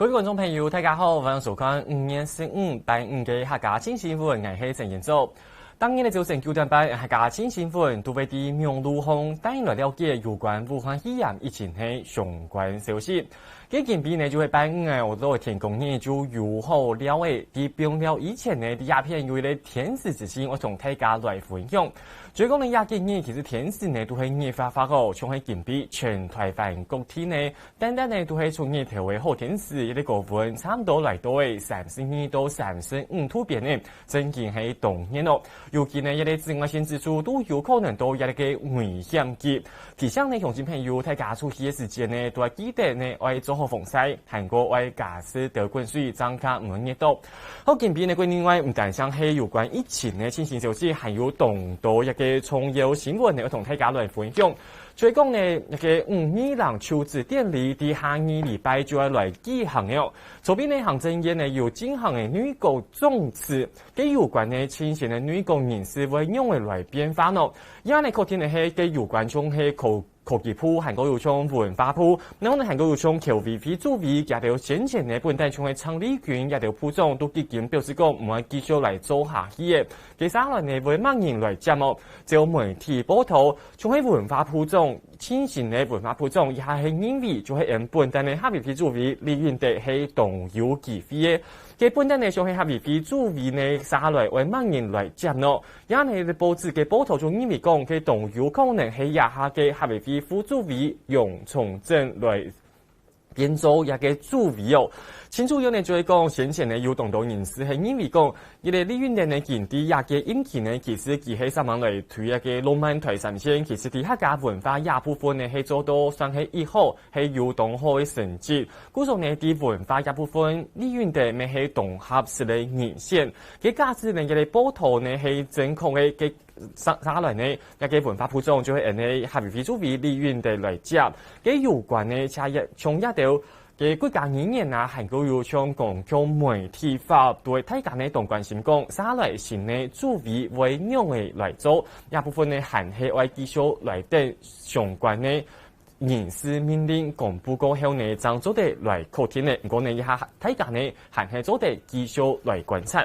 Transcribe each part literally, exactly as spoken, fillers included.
各位觀眾朋友，大家好，歡迎收看五月十五拜五个客家新新聞，𠊎係陳彥祖。當日个朝晨九點半，客家新新聞都會在網路項帶你來了解有關武漢肺炎疫情个相關消息。該今晡日呢，就係拜五个，𠊎等天光日就有好尞个，在放尞以前呢，在這片有一個天時資訊，愛同大家來分享。主要講呢，這幾日其實天時呢都係熱化化哦，像係今晡日全臺灣各地呢， 單單呢都係出日頭个好天時，一個高溫差毋多來到个三十二到三十五度邊呢，真經係當熱哦。尤其呢，一個紫外線指數都有可能到一個危險級。提醒呢，鄉親朋友，大家出去个時節呢，都愛記得呢，愛做好防曬，還過愛加濕、多滾水，正較毋會熱到。好，今晡日呢，國內外毋單淨係有關疫情个最新消息，還有當多一個重要新聞呢，愛同大家來分享。 所以講呢，該個五二零求職典禮在下二禮拜就愛來舉行了。昨晡日呢，行政院呢有進行个內閣總辭，該有關呢，新鮮个內閣人事會仰仔來變化呢？這呢，確定呢係該有關像係科科技部，還過有像文化部，然後呢，還過有像僑委會主委，佢兜先前呢，本旦像係鄭麗君，佢兜部長都已經表示講，毋會繼續來做下去个。該接下來呢，會麼人來接哦？照媒體報導， 像係文化部長，新任个文化部長，佢係認為就係𫣆本旦个客委會主委李允德係當有機會个。該本旦呢，像係客委會主委呢，接下來會麼人來接呢？這呢，報紙个報導就認為講，該當有可能係這下个客委會副主委楊崇正來 變做這個主委哦。新主要呢，就係講先前呢有當多人士係認為講，這個李允德呢，佢在這個任期呢，其實佢係煞猛來推這個浪漫台三線，其實在客家文化這部分呢，係做到算係一好，係有當好个成績。故所呢，在文化這部分，李允德乜係當合適个人選。該假使呢，這個報導呢係正確个，該 接下來呢，這個文化部長就係𫣆个客委會主委李允德來接。該有關呢，像這兜个國家語言啊，還過有像公共媒體法，對大家呢當關心講，接下來新个主委會仰仔來做。這部分呢，還係愛繼續來等相關个 人事命令公布過後呢，正做得來確定呢。毋過呢，這下大家呢，還係做得繼續來觀察。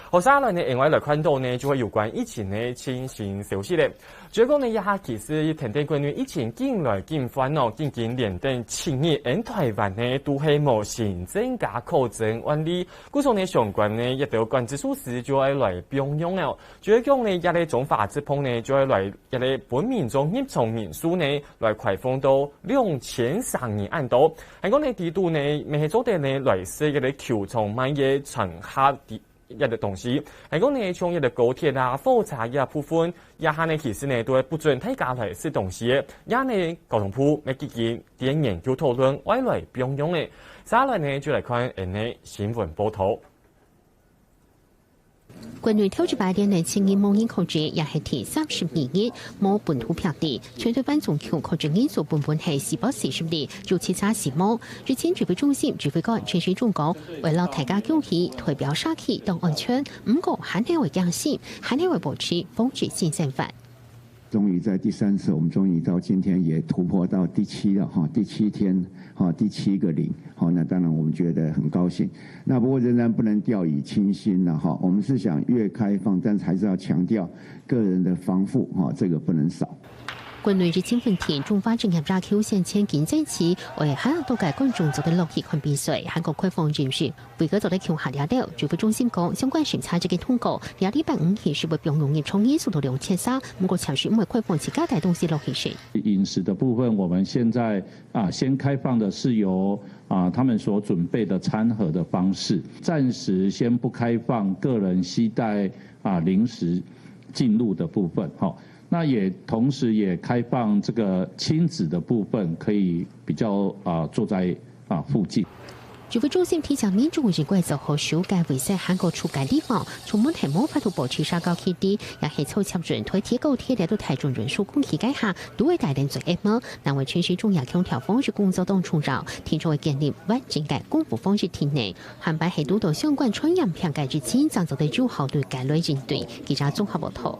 好，接下來呢，另外來看到呢，就係有關疫情个最新消息咧。主要講呢，這下其實跈等國內疫情緊來緊翻哦，緊緊連等七日，𫣆臺灣呢，都係無新增加確診案例。故所呢，相關呢，一兜管制措施就愛來放鬆哦。主要講呢，這個中華職棒呢，就愛來 這個分民眾入場人數呢，來開放到兩千三人恁多。還過呢，制度呢，乜係做得呢，來食這個球場賣个餐盒个這個東西。還過呢，像這個高鐵啊、火車這部分，這下呢，其實呢，都係不准大家來食東西个。這呢，交通部乜已經在研究討論，愛來放鬆个。接下來呢，就來看𫣆个新聞報導。 國內頭一擺連續七日無人確診，也係第三十二日無本土病例。全台灣總共確診人數平均係四百四十例，有七隻死亡。疫情指揮中心指揮官陳時中講，為了大家恭喜，代表社區當安全，毋過還係愛驚醒，還係愛保持防疫新生活。 終於在第三次，我們終於到今天也突破到第七了哈，第七天哈，第七個零哈，那當然我們覺得很高興。那不過仍然不能掉以輕心了哈，我們是想越開放，但是還是要強調個人的防護哈，這個不能少。國內疫情穩定，中華職業野球先前經爭取，為還多个觀眾做得落去看比賽，還過開放飲食。 為著做得共下這兜，指揮中心講，相關審查已經通過，這禮拜五起始會放寬入場人數到兩千三，毋過暫時毋會開放自家帶東西落去食。飲食的部分，我們現在，啊，先開放的是由，啊，他們所準備的餐盒的方式，暫時先不開放個人攜帶，啊，零食進入的部分，吼。 那也同時也開放這個親子的部分，可以比較，啊，坐在，啊，附近。指揮中心提醒民眾應該做好手个衛生，還過出街禮貌，出門係無法度保持社交距離，也係坐捷運、台鐵、高鐵來到臺中運輸工具該下，都會帶等嘴罩。另外，陳時中也強調防疫工作當重要，提出會建立完整个公布防疫體系，還包括堵到相關傳染病个疫情，正做得有效對該類應對。記者綜合報導。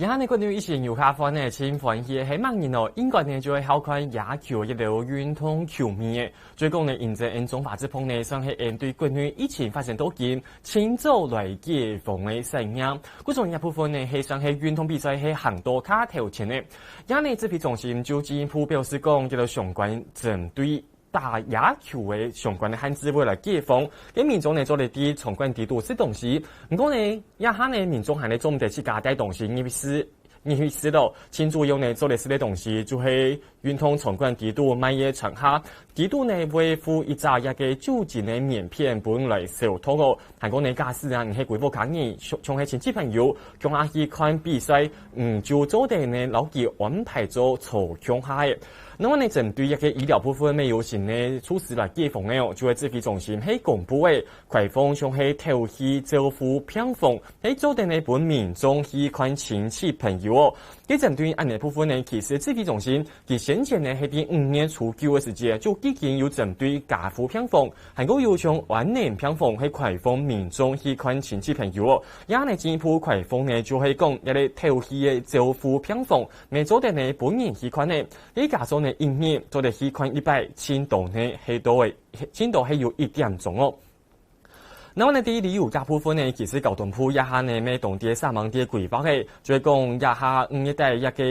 這下呢，國內疫情有較緩呢，盡歡喜个係麼人哦？應該呢就係好看野球个一兜運動球迷个。所以講呢，因為𠊎等中華職棒呢，算係𠊎等對國內疫情發生到今，盡早來解封个產業。故所這部分呢，係算係運動比賽係行到較頭前个。這呢，指揮中心就進一步表示講，這兜相關針對 打野球个相關个限制會來解封，該民眾呢做得在場館裡肚食東西。毋過呢，這下呢民眾還係做毋得自家帶東西入去食，入去食囉。盡主要呢做得食个東西就係運動場館裡肚賣个餐盒，裡肚呢會附一隻這个酒精个棉片分來消毒哦。還過呢，假使啊你係歸屋下人，像像係親戚朋友，共下去看比賽，嗯，就做得呢摎佢安排做坐共下个。 另外呢，針對這个醫療部分，乜有新个措施來解封个哦，就係指揮中心係公布个，開放像係透氣照護病房，係做得呢分民眾去看親戚朋友哦。該針對恁呢部分呢，其實指揮中心佢先前呢係在五月初九个時節，就已經有針對加護病房，還過有像安寧病房係開放民眾去看親戚朋友哦。這呢進一步開放呢，就係講這个透氣个照護病房，乜做得呢分人去看呢。 你假使呢一日做得去看一擺，盡多呢係都會，盡多係有一點鐘哦。然後呢，對於旅遊這部分呢，其實交通部這下呢，乜當在煞猛在規劃个，就係講這下五月底這个，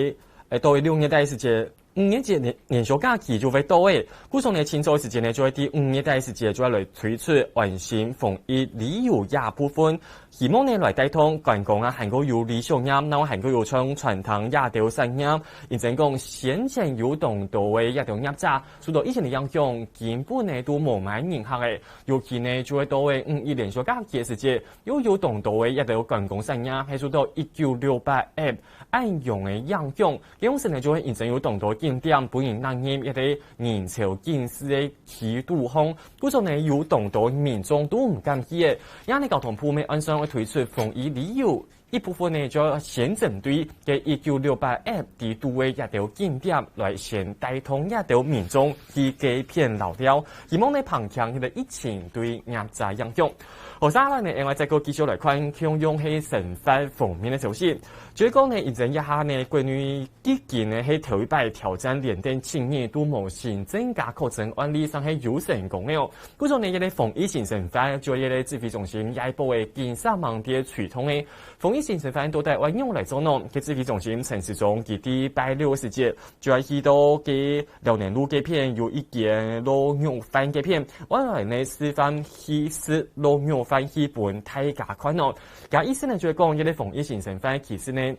誒，到六月底時節，五月節連連續假期就會到个。故所呢，盡早時節呢，就會在五月底時節就會來推出安心防疫旅遊這部分。 希望呢來帶動觀光啊，還過有旅遊業，然後還過有像餐廳這兜產業。因為講先前有當多个這兜業者受到疫情个影響，根本呢都無麼人客个。尤其呢，就係到个五一連續假期个時節，又有當多个這兜觀光產業係受到一九六八F恁樣个影響。該當時呢，就係因為有當多景點分人納入這个人潮緊市个 去堵風。故所呢，有當多民眾都毋敢去个。這呢交通部乜按算會推出防疫旅遊，一部分呢就愛先針對該一九六八F裡肚个這兜景點來先帶動這兜民眾去該片遶尞，希望呢減輕這个疫情對業者影響。好，接下來呢，𠊎等再過繼續來看，共樣係生活方面个消息。就係講呢，因為這下呢，國內 已經呢係頭一擺挑戰連等七日都無新增加確診案例，算係有成功个哦。故所呢，這个防疫新生活，就係這个指揮中心這一波个緊煞猛在推動个。防疫新生活到底愛仰般來做呢？該指揮中心陳時中佢在拜六个時節，就係去到該饒寧路該片有一間滷肉飯該片，愛來呢示範去食滷肉飯去分大家看哦。這意思呢，就係講，這个防疫新生活其實呢，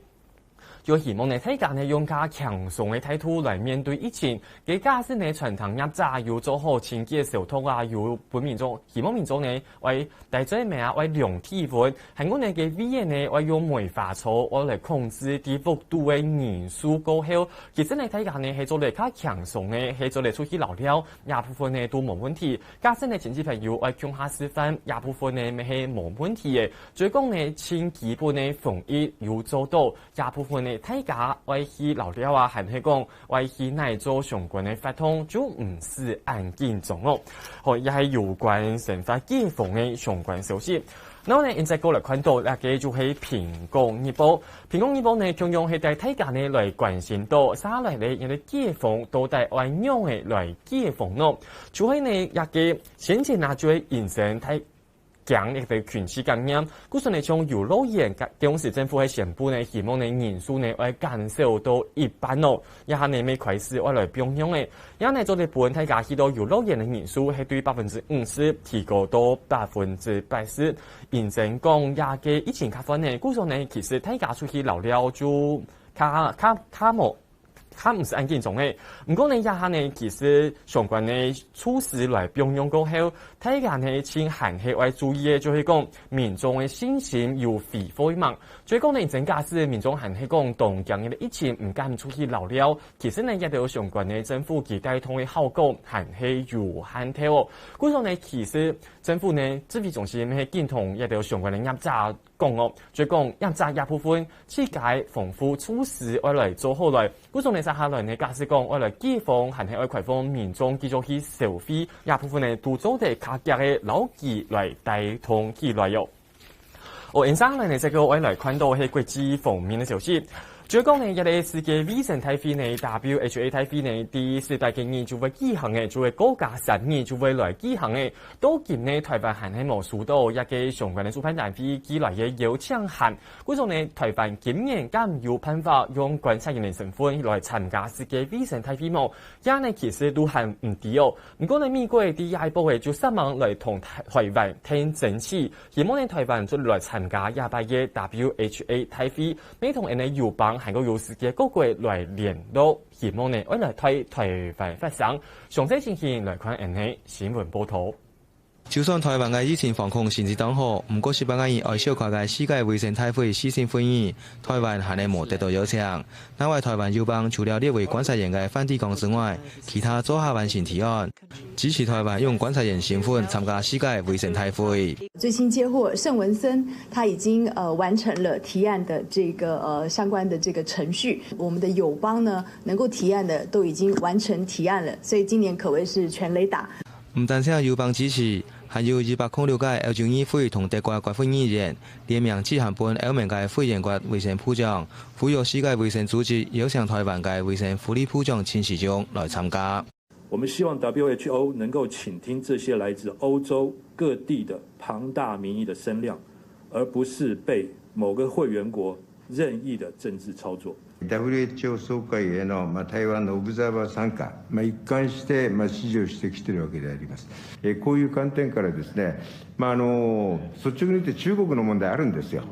就希望呢，大家呢用較輕鬆个態度來面對疫情。該假使呢，餐廳業者有做好清潔消毒啊，有分民眾，希望民眾呢，愛戴嘴帽啊，愛量體溫，還過呢，該位仔呢，愛用梅花草，愛來控制在屋肚个人數過後，其實呢，大家呢係做得較輕鬆个，係做得出去遶尞，這部分呢都無問題。假使呢，親戚朋友愛共下食飯，這部分呢乜係無問題个。所以講呢，盡基本个防疫有做到， 這部分呢，大家愛去遶尞啊，還係講愛去哪做相關个活動，就毋使恁緊張哦。好，這係有關生活解封个相關消息。然後呢，𠊎等再過來看到，這个就係蘋果日報。蘋果日報呢，共樣係帶大家呢來關心到，接下來呢，這个解封到底愛仰仔來解封呢？就係呢，這个先前啊，就係因為大 驚這个群聚感染。故所呢，像遊樂園，該當時政府係宣布呢，希望呢人數呢愛減少到一半哦。這下呢，乜開始愛來放鬆个。這下呢，做得分大家去到遊樂園个人數係對百分之五十提高到百分之八十。因為講這个疫情較緩呢，故所呢，其實大家出去遶尞就較，較，較無 較毋使恁緊張个。毋過呢，這下呢，其實相關个措施來放鬆過後，大家呢，盡還係愛注意个，就係講民眾个信心有恢復吂。所以講呢，真假使民眾還係講當驚个疫情，毋敢出去遶尞，其實呢，這兜相關个政府佢帶動个效果還係有限忒哦。故所呢，其實政府呢，指揮中心係緊同這兜相關个業者 講哦，就講業者這部分，自家防護措施愛來做好來。故所呢，接下來呢，假使講愛來解封，還係愛開放民眾繼續去消費，這部分呢，都做得較遽个摎佢來帶動起來喲。哦，以上呢，這個愛來看到係國際方面个消息。就係講呢，這個世界衛生大會呢，W H O大會呢，第四屆个日就會舉行个，就會過加三日就會來舉行个。到今呢，台灣還係無收到一個相關个主辦單位寄來个邀請函。故所呢，台灣今年敢有辦法用觀察員个身份來參加世界衛生大會無？這呢其實都還毋知哦。毋過呢，美國个第一步个就煞猛來同台，台灣訂爭取，希望呢台灣做來參加這擺个W H O大會，乜同𠊎等个友邦還過有世界各國來聯絡，希望呢愛來替台灣發聲。詳細情形來看𠊎等个新聞報導。就算台灣个疫情防控成績當好，毋過十八个月愛召開个世界衛生大會視訊會議，台灣還係無得到邀請。另外，台灣友邦除了列為觀察員个梵蒂岡之外，其他做下完成提案，支持台灣用觀察員身份參加世界衛生大會。最新接獲聖文森，他已经呃完成了提案的这个呃相关的这个程序。我们的友邦呢，能够提案的都已经完成提案了，所以今年可谓是全垒打。毋單淨友邦支持，還有一百空六个歐洲議會同德國國會議員聯名致函分歐盟个會員國衛生部長，呼籲世界衛生組織邀請台灣个衛生福利部長陳時中來參加。我们希望 W H O 能够倾听这些来自欧洲各地的庞大民意的声量，而不是被某个会员国任意的政治操作。 WHO 総会への、まあ、台湾のオブザーバー参加、まあ、一貫して、まあ、支持をしてきているわけであります。えーこういう観点からですね、まあ、あの率直に言って中国の問題あるんですよ。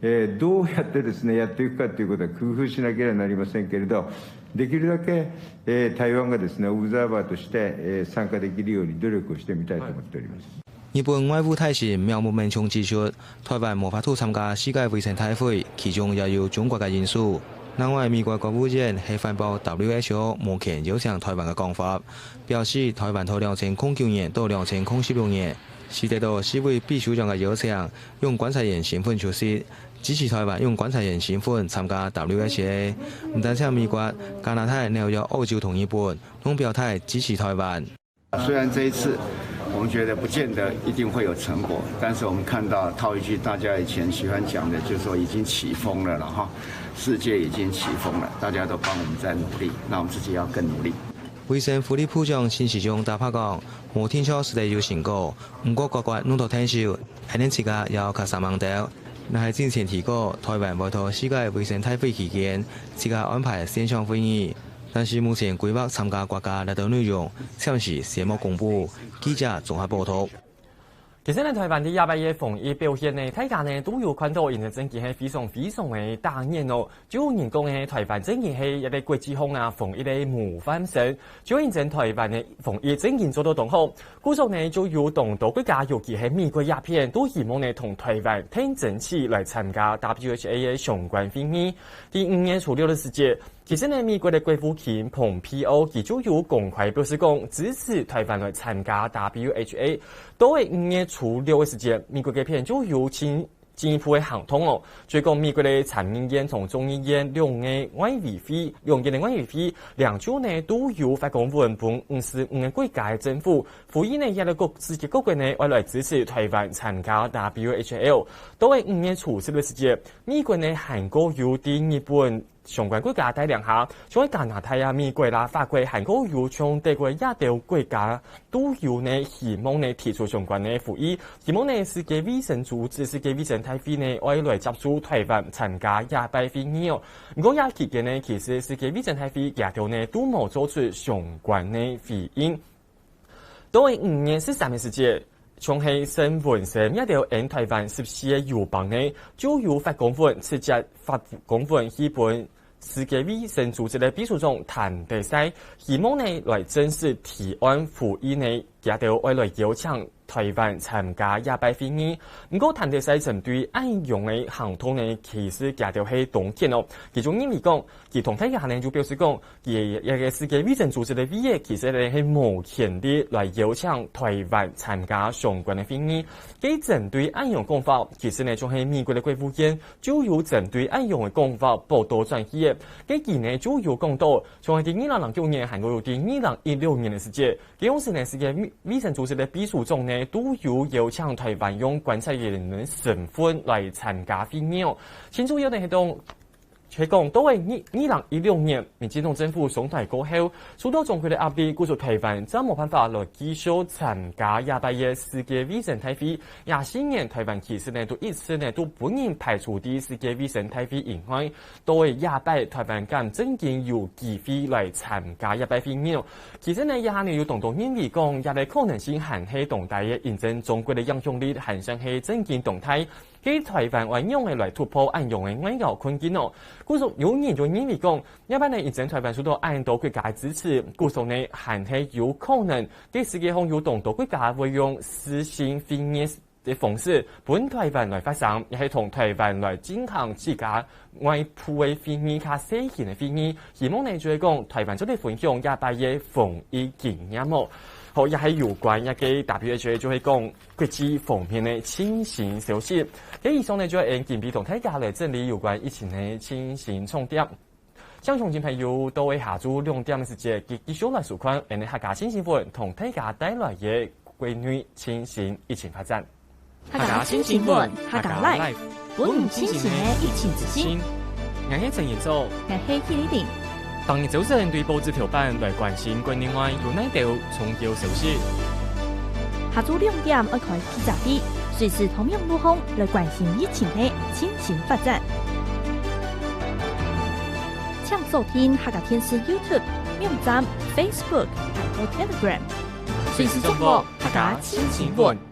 えーどうやってですね、やっていくかということは工夫しなければなりませんけれど、できるだけ、えー台湾がですね、オブザーバーとして、えー参加できるように努力をしてみたいと思っております。 日本外務大臣妙木敏充指出，台灣無法度參加世界衛生大會，其中也有中國个因素。另外，美國國務院係反駁WHO無權邀請台灣个講法，表示台灣在兩千空九年到兩千空十六年，是得到世衛秘書長个邀請，用觀察員身份出席，支持台灣用觀察員身份參加WHO。毋單淨美國、加拿大、紐約、澳洲同日本，攏表態支持台灣。 虽然这一次我们觉得不见得一定会有成果，但是我们看到套一句大家以前喜欢讲的，就是说已经起风了了哈，世界已经起风了，大家都帮我们在努力，那我们自己要更努力。卫生福利部长陈时中打破讲，无定著实在有成果，毋过各国弄到天秀，还能自家要较三忙点。那还进前提过，台湾委托世界卫生大会期间，自家安排线上会议。 但是目前规划参加國家列島內容，暫時先無公布。記者綜合報導。其實呢，台灣在這擺个防疫表現呢，大家呢都有看到，因為真經係非常非常个大眼哦。就有人講呢，台灣真經係一個國際上啊防疫个模範生，就因為台灣个防疫真經做到當好。故所呢，就有當多國家，尤其係美國這片，都希望呢同台灣訂爭取來參加WHO个相關會議。在五月初六个時節， 其實呢，美國个國務卿蓬佩奧佢就有公開表示講，支持台灣來參加WHO。到了五月初六个時節，美國个片就有進進一步个行動哦。所以講，美國个參議院同眾議院兩个外委會，兩院个外委會，兩週呢都有發公文分五十五个國家个政府，呼籲呢，這個各世界各國呢，愛來支持台灣參加WHO。到了五月初十个時節，美國呢還過有在日本 相關國家帶領下，像加拿大啊、美國啦、法國，還過有像德國這兜國家，都有呢希望呢提出相關个呼籲，希望呢世界衛生組織、世界衛生大會呢，愛來接受台灣參加這擺會議哦。毋過這期間呢，其實世界衛生大會這兜呢都無做出相關个回應。 到了五月十三个時節，像係聖文森這兜𠊎等台灣十四个友邦呢，就有發公文，直接發公文去分世界衛生組織个秘書長譚德塞，希望呢來正式提案呼籲呢，佢兜愛來邀請台灣參加這擺會議。毋過譚德塞針對恁樣个行動呢，其實佢兜係當譴哦。其中認為講，佢同大家呢就表示講， 佢這個世界衛生組織个委員其實呢係無權利來邀請台灣參加相關个會議。該針對恁樣講法，其實呢像係美國个國務院就有針對恁樣个講法報導轉去个。該佢呢就有講到，像係在二零零九年，還過有在二零一六年个時節，該當時呢世界衛衛生組織个秘書長呢，都有邀請台灣用觀察員个身份來參加會議哦。新主要个係講，係講到二二零一六年民進黨政府上台過後，受到中國个壓力，故所台灣正無辦法來繼續參加這擺个世界衛生大會。這四年台灣其實呢，都一直呢都分人排除在世界衛生大會以外。到這擺台灣敢正經有機會來參加這擺會議哦。其實呢，這下呢有當多認為講，這個可能性還係當大个，因為中國个影響力還算係正經當大。該台灣愛仰仔來突破恁樣个外交困境哦？故所有人就認為講，這擺呢因為台灣受到恁多國家个支持，故所呢還係有可能，該世界上有當多國家會用視訊會議个方式分台灣來發聲，也係同台灣來進行自家外部个會議、較細型个會議。希望呢就係講台灣做得分享這擺个防疫經驗哦。好，也係有關這個W H O，就係講國際方面个最新消息。該以上呢就係今晡日同大家來整理有關疫情个最新重點。 鄉親朋友，到下晝兩點時節，繼，繼續來收看𠊎等客家新新聞，同大家帶來个國內最新疫情發展。客家新新聞，客家Live，分你最新个疫情資訊。𠊎係陳彥祖，𠊎係許麗玲。逐日朝晨對報紙頭版來關心國內外有哪兜重要消息。下晝兩點愛開記者會，隨時同樣路項來關心疫情个最新發展。 請鎖定客家電視YouTube、網站、Facebook，還有Telegram，隨時掌握客家新新聞。